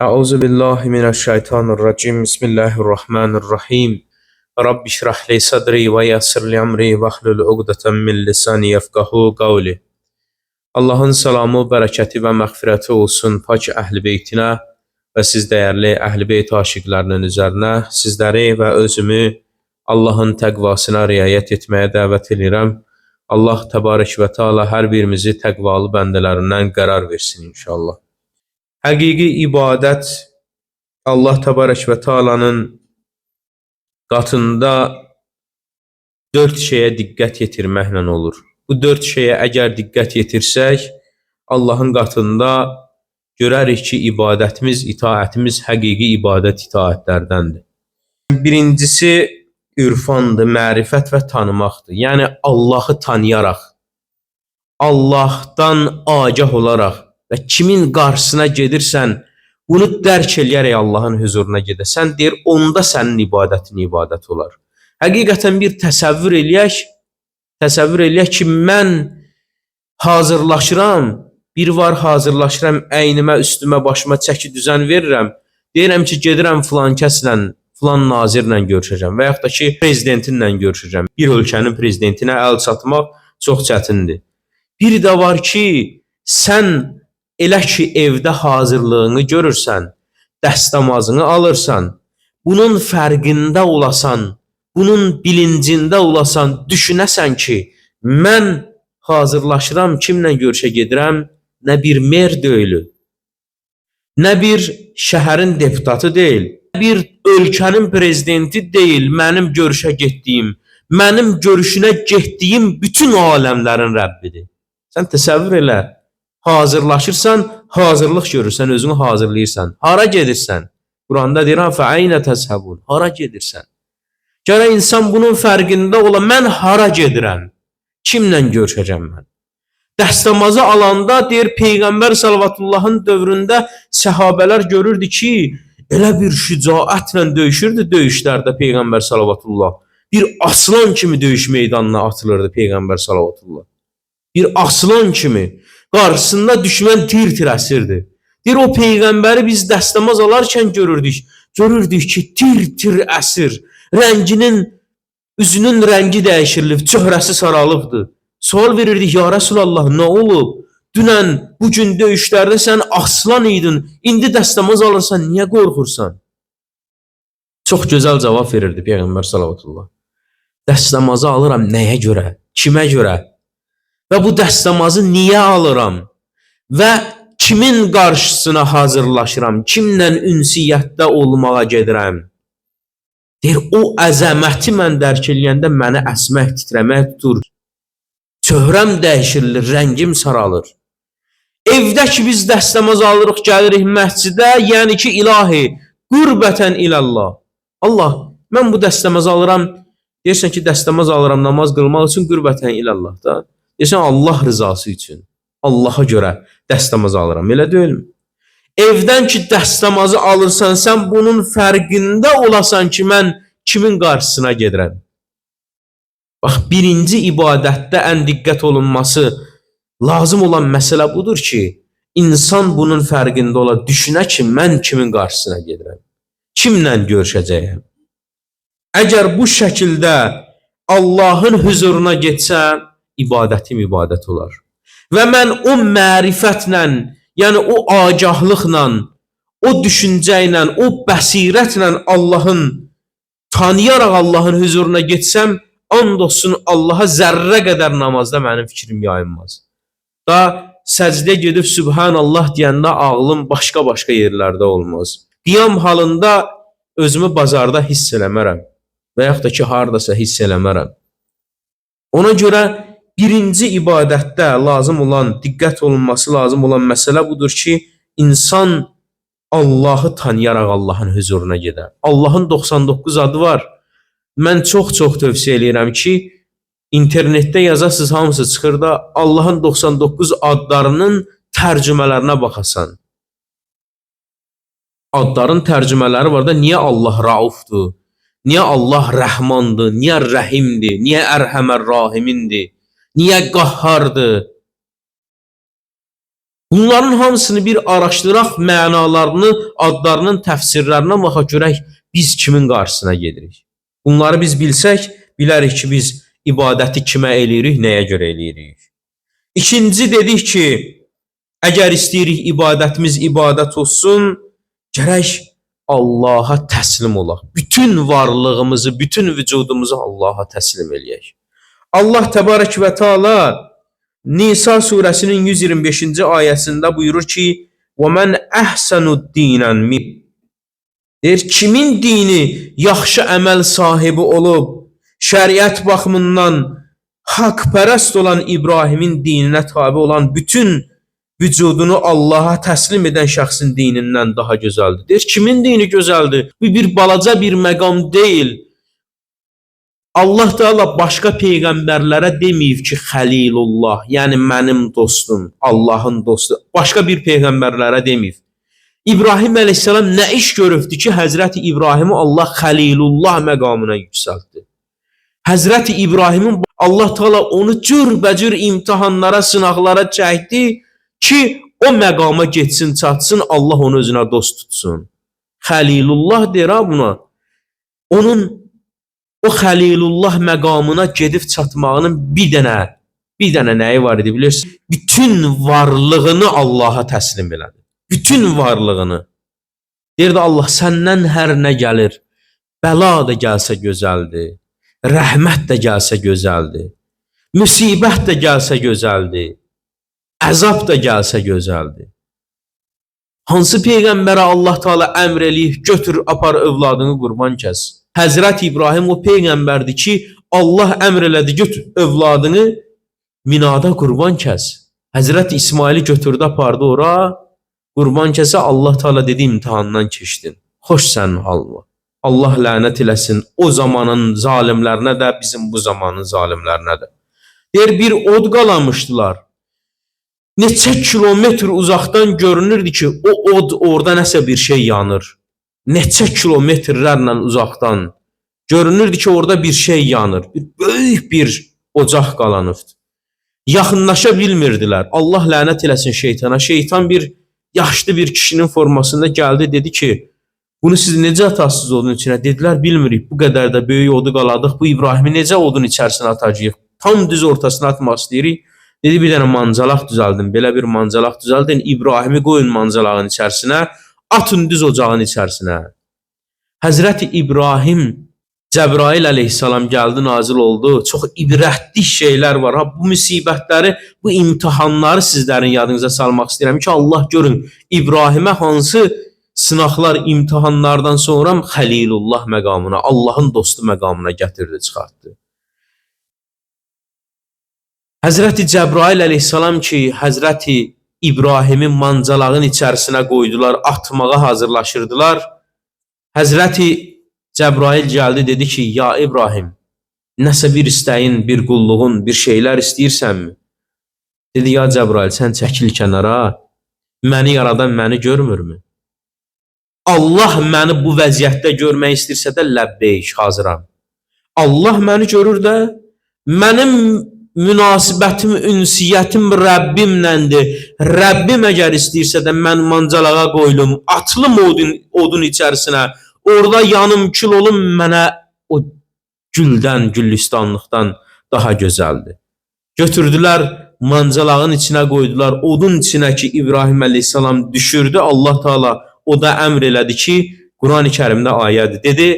Euzu billahi mineşşeytanirracim. Bismillahirrahmanirrahim. Rabbi şrah li sadri və yəssir li əmri və hlul uqdatan min lisani yefqahu qavli. Allahın salamı, bərəkəti və məğfirəti olsun pak əhl-i beytinə və siz dəyərli əhl-i beyt aşiqlərinin üzərinə. Sizləri və özümü Allahın təqvasına riayət etməyə dəvət edirəm. Allah təbarək və təala hər birimizi təqvalı bəndələrindən qərar versin inşallah. Həqiqi ibadət Allah təbarək və təalanın qatında dörd şeyə diqqət yetirməklə olur. Bu dörd şeyə əgər diqqət yetirsək, Allahın qatında görərik ki, ibadətimiz, itaətimiz həqiqi ibadət itaətlərdəndir. Birincisi ürfandır, mərifət və tanımaqdır. Yəni Allahı tanıyaraq, Allahdan agah olaraq və kimin qarşısına gedirsən, bunu dərk eləyərək Allahın hüzuruna gedəsən, deyir, onda sənin ibadətin ibadət olar. Həqiqətən bir təsəvvür eləyək, təsəvvür eləyək ki, mən hazırlaşıram, bir var hazırlaşıram, əynimə, üstümə, başıma çəki düzən verirəm. Deyirəm ki, gedirəm filan kəslə, filan nazirlə görüşəcəm və yaxud da ki, prezidentinlə görüşəcəm. Bir ölkənin prezidentinə əl çatmaq çox çətindir. Bir də var ki, sən elə ki evdə hazırlığını görürsən, dəstəmazını alırsan, bunun fərqində olasan, bunun bilincində olasan, düşünəsən ki, mən hazırlaşıram, kimlə görüşə gedirəm, nə bir mer deyil, nə bir şəhərin deputatı deyil, bir ölkənin prezidenti deyil, mənim görüşə getdiyim, mənim görüşünə getdiyim bütün aləmlərin Rəbbidir. Sən təsəvvür elə. Hazırlaşırsan, hazırlıq görürsən, özünü hazırlayırsan. Hara gedirsən? Quranda deyir, "Fəəynə təzhəbun." Hara gedirsən? Gərək insan bunun fərqində ola. Mən hara gedirəm? Kimlə görüşəcəm mən? Dəstəmazı alanda deyir Peyğəmbər sallavatullahın dövründə səhabələr görürdü ki, elə bir şücaətlə döyüşürdü döyüşlərdə Peyğəmbər salavatullah. Bir aslan kimi döyüş meydanına atılırdı Peyğəmbər salavatullah. Bir aslan kimi qarşısında düşmən tir-tir əsirdi. Deyir o peyğəmbəri biz dəstəmaz alarkən görürdük. Görürdük ki, tir-tir əsir. Rənginin, üzünün rəngi dəyişirilib, çöhrəsi saralıbdı. Sual verirdik, ya Rəsulallah, nə olub? Dünən, bu gün döyüşlərdə sən aslan idin, indi dəstəmaz alırsan, niyə qorxursan? Çox gözəl cavab verirdi Peyğəmbər salavatullah. Dəstəmazı alıram nəyə görə? Kimə görə? Və bu dəstəmazı niyə alıram? Və kimin qarşısına hazırlaşıram? Kimlə ünsiyyətdə olmağa gedirəm? Deyir, o əzəməti mən dərk eləyəndə məni əsmək, titrəmək tutur. Çöhrəm dəyişirilir, rəngim saralır. Evdə ki biz dəstəmaz alırıq, gəlirik məscidə, yəni ki, ilahi, qurbətən ilallah. Allah, mən bu dəstəmazı alıram, deyirsən ki, dəstəmaz alıram namaz qılmaq üçün qurbətən ilallah da. Deyirsən Allah rızası üçün, Allaha görə dəstəmaz alıram, elə deyilmi? Evdən ki dəstəmazı alırsan, sən bunun fərqində olasan ki, mən kimin qarşısına gedirəm? Bax, birinci ibadətdə ən diqqət olunması lazım olan məsələ budur ki, insan bunun fərqində ola, düşünə ki, mən kimin qarşısına gedirəm? Kimlə görüşəcəyəm? Əgər bu şəkildə Allahın hüzuruna getsəm, ibadətim ibadət olar. Və mən o mərifətlə, yəni o agahlıqla, o düşüncə ilə, o bəsirətlə Allahın tanıyaraq Allahın hüzuruna getsəm, and olsun Allaha zərrə qədər namazda mənim fikrim yayınmaz. Da səcdə gedib Sübhanallah deyəndə ağlım başqa-başqa yerlərdə olmaz. Qiyam halında özümü bazarda hiss eləmərəm və yaxud da ki, hardasa hiss eləmərəm. Ona görə birinci ibadətdə lazım olan, diqqət olunması lazım olan məsələ budur ki, insan Allahı tanıyaraq Allahın hüzuruna gedər. Allahın 99 adı var. Mən çox-çox tövsiyə eləyirəm ki, internetdə yazasınız hamısı çıxır da Allahın 99 adlarının tərcümələrinə baxasan. Adların tərcümələri var da niyə Allah Raufdur? Niyə Allah Rəhmandır? Niyə Rəhimdir? Niyə Ərhəmər Rahimindir? Niyə Qahhardır? Bunların hamısını bir araşdıraq, mənalarını, adlarının təfsirlərinə baxa görək biz kimin qarşısına gedirik. Bunları biz bilsək, bilərik ki, biz ibadəti kimə eləyirik, nəyə görə eləyirik. İkinci dedik ki, əgər istəyirik ibadətimiz ibadət olsun, gərək Allaha təslim olaq. Bütün varlığımızı, bütün vücudumuzu Allaha təslim eləyək. Allah Təbarək və Teala Nisa surəsinin 125-ci ayəsində buyurur ki: "Və men əhsenu dinen min." Deyir, kimin dini yaxşı əməl sahibi olub, şəriət baxımından haqpərəst olan İbrahimin dininə tabi olan bütün vücudunu Allaha təslim edən şəxsin dinindən daha gözəldir. Deyir, kimin dini gözəldir? Bu bir balaca bir məqam deyil. Allah Teala başqa peyğəmbərlərə deməyib ki, Xəlilullah, yəni mənim dostum, Allahın dostu. Başqa bir peyğəmbərlərə deməyib. İbrahim əleyhissalam nə iş görübdü ki, Həzrəti İbrahimi Allah Xəlilullah məqamına yüksəltdi. Həzrəti İbrahimin Allah Teala onu cürbəcür imtahanlara, sınaqlara çəkdi ki, o məqama getsin, çatsın, Allah onu özünə dost tutsun. Xəlilullah deyir ha buna. Onun o Xəlilullah məqamına gedib çatmağının bir dənə nəyi var idi bilirsin? Bütün varlığını Allaha təslim elədi. Bütün varlığını. Deyirdi Allah səndən hər nə gəlir, bəla da gəlsə gözəldir, rəhmət də gəlsə gözəldir, müsibət də gəlsə gözəldir, əzab da gəlsə gözəldir. Hansı peyğəmbərə Allah Teala əmr eləyib, götür, apar övladını qurban kəs. Həzrət İbrahim o peyğəmbərdir ki, Allah əmr elədi, götür övladını Minada qurban kəs. Həzrət İsmaili götürdü, apardı ora, qurban kəsə. Allah Teala dedi, imtahandan keçdin. Xoş sənin halına. Allah lənət eləsin o zamanın zalimlərinə də, bizim bu zamanın zalimlərinə də. Deyir, bir od qalamışdılar. Neçə kilometr uzaqdan görünürdü ki, o od orada nəsə bir şey yanır. Neçə kilometrlərlə uzaqdan görünürdü ki, orada bir şey yanır. Bir böyük bir ocaq qalanıbdı. Yaxınlaşa bilmirdilər. Allah lənət eləsin şeytana. Şeytan bir yaşlı bir kişinin formasında gəldi, dedi ki, bunu siz necə atasınız odun içinə? Dedilər, bilmirik, bu qədər də böyük odu qaladıq. Bu İbrahimi necə odun içərisinə atacağıq? Tam düz ortasına atmaq istəyirik. Dedi, bir dənə mancalaq düzəldin, belə bir mancalaq düzəldin, İbrahimi qoyun mancalağın içərisinə, atın düz ocağın içərisinə. Həzrəti İbrahim, Cəbrail əleyhissalam gəldi, nazil oldu. Çox ibrətli şeylər var. Ha, bu müsibətləri, bu imtahanları sizlərin yadınıza salmaq istəyirəm ki, Allah görün İbrahimə hansı sınaqlar, imtahanlardan sonra Xəlilullah məqamına, Allahın dostu məqamına gətirdi, çıxartdı. Həzrəti Cəbrail əleyhissalam ki, Həzrəti İbrahimi mancalağın içərisinə qoydular, atmağa hazırlaşırdılar. Həzrəti Cəbrail gəldi, dedi ki, ya İbrahim, nəsə bir istəyin, bir qulluğun, bir şeylər istəyirsənmi? Dedi, ya Cəbrail, sən çəkil kənara, məni yaradan məni görmürmü? Allah məni bu vəziyyətdə görmək istəyirsə də ləbbeyk, hazıram. Allah məni görür də, mənim münasibətim, ünsiyyətim Rəbbimləndir. Rəbbim əgər istəyirsə də mən mancalağa qoyulum, atılım odun içərisinə, orada yanım kül olum, mənə o güldən, güllüstanlıqdan daha gözəldir. Götürdülər, mancalağın içinə qoydular, odun içinə ki İbrahim əleyhissalam düşürdü, Allah Teala o da əmr elədi ki, Quran-ı Kərimdə ayədir. Dedi,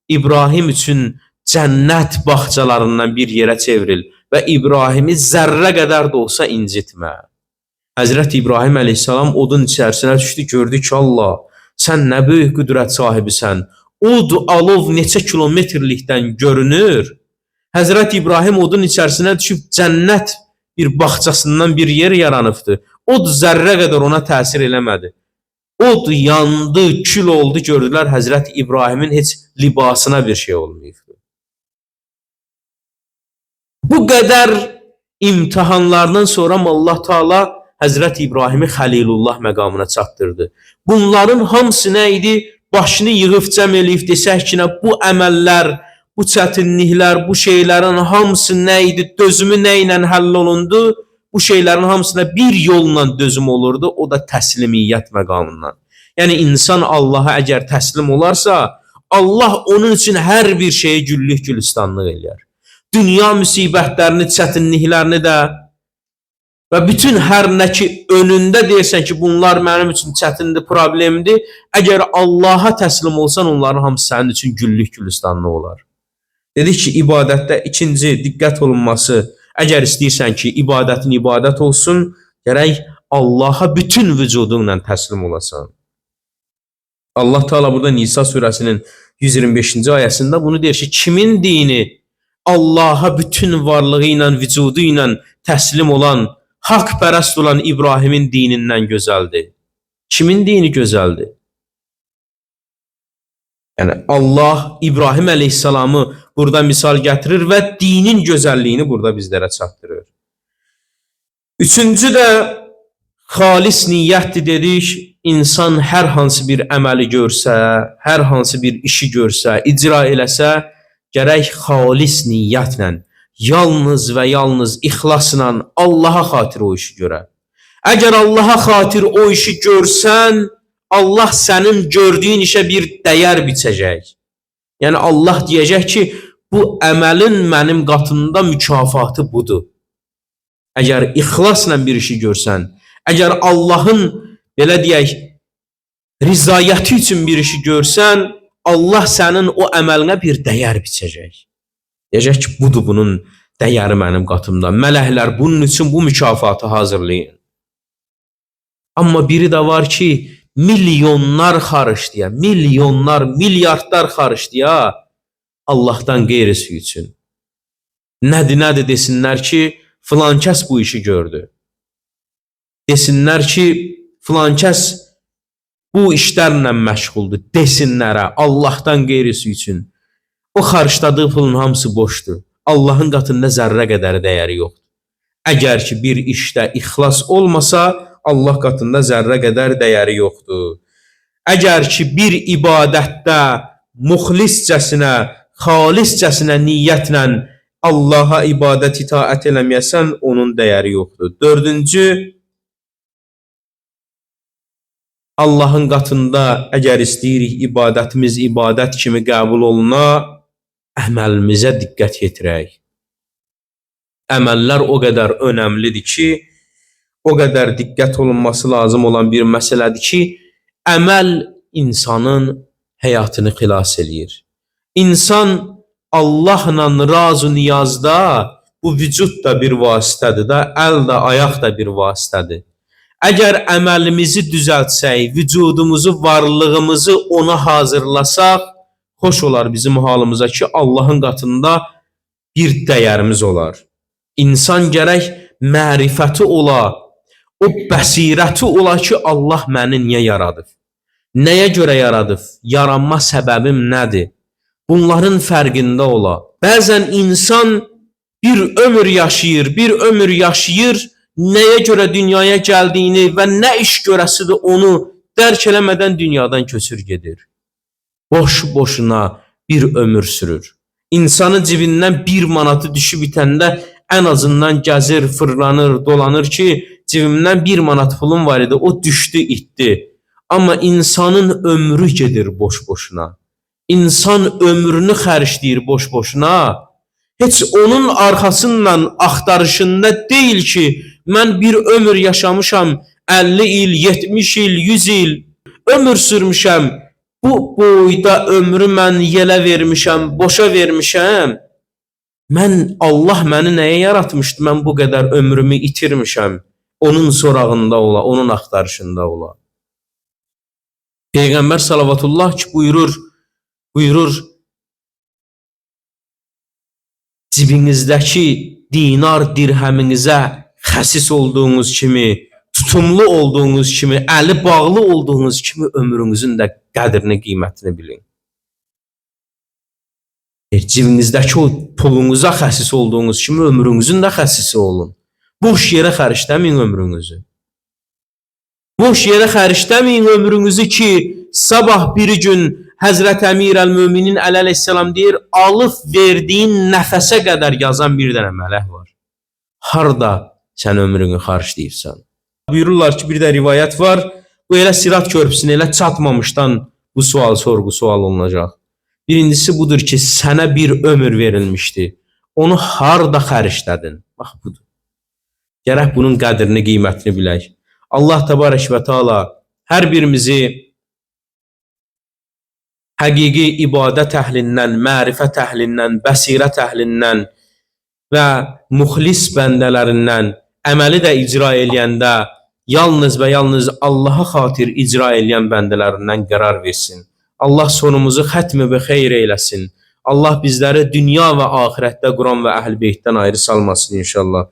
İbrahim üçün cənnət bağçalarından bir yerə çevril və İbrahimi zərrə qədər də olsa incitmə. Həzrət İbrahim əleyhissalam odun içərisinə düşdü, gördü ki, Allah, sən nə böyük qüdrət sahibisən. Od, alov neçə kilometrlikdən görünür. Həzrət İbrahim odun içərisinə düşüb cənnət bir bağçasından bir yer yaranıbdı. Od zərrə qədər ona təsir eləmədi. Od yandı, kül oldu, gördülər Həzrət İbrahimin heç libasına bir şey olmayıbdı. Bu qədər imtahanlardan sonra Allah Teala Həzrət İbrahimi Xəlilullah məqamına çatdırdı. Bunların hamısı nə idi? Başını yığıb cəm eləyib desək ki, nə bu əməllər, bu çətinliklər, bu şeylərin hamısı nə idi? Dözümü nə ilə həll olundu? Bu şeylərin hamısına bir yolla dözüm olurdu, o da təslimiyyət məqamından. Yəni insan Allaha əgər təslim olarsa, Allah onun üçün hər bir şeyi güllük gülistanlıq eləyər. Dünya müsibətlərini, çətinliklərini də və bütün hər nə ki önündə deyirsən ki, bunlar mənim üçün çətindir, problemdir, əgər Allaha təslim olsan, onların hamısı sənin üçün güllük gülistanlıq olar. Dedik ki, ibadətdə ikinci diqqət olunması, əgər istəyirsən ki, ibadətin ibadət olsun, gərək Allaha bütün vücudunla təslim olasan. Allah Teala burada Nisa surəsinin 125-ci ayəsində bunu deyir ki, kimin dini Allaha bütün varlığı ilə, vücudu ilə təslim olan, haqpərəst olan İbrahimin dinindən gözəldir? Kimin dini gözəldir? Yəni Allah İbrahim əleyhissalamı burada misal gətirir və dinin gözəlliyini burada bizlərə çatdırır. Üçüncü də xalis niyyətdir dedik. İnsan hər hansı bir əməli görsə, hər hansı bir işi görsə, icra eləsə, gərək xalis niyyətlə, yalnız və yalnız ixlasla Allaha xatir o işi görə. Əgər Allaha xatir o işi görsən, Allah sənin gördüyün işə bir dəyər biçəcək. Yəni Allah deyəcək ki, bu əməlin mənim qatımda mükafatı budur. Əgər ixlasla bir işi görsən, əgər Allahın belə deyək, rizayəti üçün bir işi görsən, Allah sənin o əməlinə bir dəyər biçəcək. Deyəcək ki, budur bunun dəyəri mənim qatımda. Mələklər bunun üçün bu mükafatı hazırlayın. Amma biri də var ki, milyonlar xarışdıya, milyonlar, milyardlar xarışdıya Allahdan qeyrisi üçün. Nədir, nədir desinlər ki, filan kəs bu işi gördü. Desinlər ki, filan kəs bu işlərlə məşğuldur desinlərə Allahdan qeyrisi üçün. O xarçladığı pulun hamısı boşdur. Allahın qatında zərrə qədər dəyəri yoxdur. Əgər ki bir işdə ixlas olmasa, Allah qatında zərrə qədər dəyəri yoxdur. Əgər ki bir ibadətdə muxliscəsinə, xaliscəsinə niyyətlə Allaha ibadət itaət eləməyəsən, onun dəyəri yoxdur. Dördüncü, Allahın qatında əgər istəyirik ibadətimiz ibadət kimi qəbul oluna, əməlimizə diqqət yetirək. Əməllər o qədər önəmlidir ki, o qədər diqqət olunması lazım olan bir məsələdir ki, əməl insanın həyatını xilas eləyir. İnsan Allahla razu niyazda, bu vücud da bir vasitədir da, əl də, ayaq da bir vasitədir. Əgər əməlimizi düzəltsək, vücudumuzu, varlığımızı ona hazırlasaq, xoş olar bizim halımıza ki, Allahın qatında bir dəyərimiz olar. İnsan gərək mərifəti ola, o bəsirəti ola ki, Allah məni niyə yaradıb? Nəyə görə yaradıb? Yaranma səbəbim nədir? Bunların fərqində ola. Bəzən insan bir ömür yaşayır, bir ömür yaşayır, nəyə görə dünyaya gəldiyini və nə iş görəsidir onu dərk eləmədən dünyadan köçür gedir. Boş boşuna bir ömür sürür. İnsanın cibindən bir manatı düşüb itəndə ən azından gəzir, fırlanır, dolanır ki, cibimdən bir manat pulum var idi, o düşdü, itdi. Amma insanın ömrü gedir boş-boşuna. İnsan ömrünü xərcləyir boş-boşuna. Heç onun arxasından axtarışında deyil ki, mən bir ömür yaşamışam, 50 il, 70 il, 100 il ömür sürmüşəm. Bu boyda ömrü mən yelə vermişəm, boşa vermişəm. Mən Allah məni nəyə yaratmışdı? Mən bu qədər ömrümü itirmişəm. Onun sorağında ola, onun axtarışında ola. Peyğəmbər salavatullah ki buyurur, cibinizdəki dinar dirhəminizə xəsis olduğunuz kimi, tutumlu olduğunuz kimi, əli bağlı olduğunuz kimi ömrünüzün də qədrini, qiymətini bilin. Cibinizdəki o pulunuza xəsis olduğunuz kimi ömrünüzün də xəsisi olun. Boş yerə xərcləməyin ömrünüzü. Boş yerə xərcləməyin ömrünüzü ki, sabah bir gün Həzrət Əmir əl-Möminin Əli əleyhissalam deyir, alıb verdiyin nəfəsə qədər yazan bir dənə mələk var. Harda Sən ömrünü xərcləyibsən. Buyururlar ki, bir də rivayət var. Bu elə Sirat körpüsünə elə çatmamışdan bu sual sorğu sual olunacaq. Birincisi budur ki, sənə bir ömür verilmişdi. Onu harda xərclədin? Bax budur. Gərək bunun qədrini, qiymətini bilək. Allah təbarək və taala hər birimizi həqiqi ibadət əhlindən, mərifət əhlindən, bəsirət əhlindən və muxlis bəndələrindən əməli də icra eləyəndə yalnız və yalnız Allaha xatir icra eləyən bəndələrindən qərar versin. Allah sonumuzu xətmi və xeyr eyləsin. Allah bizləri dünya və axirətdə Quran və Əhl-Beytdən ayrı salmasın inşallah.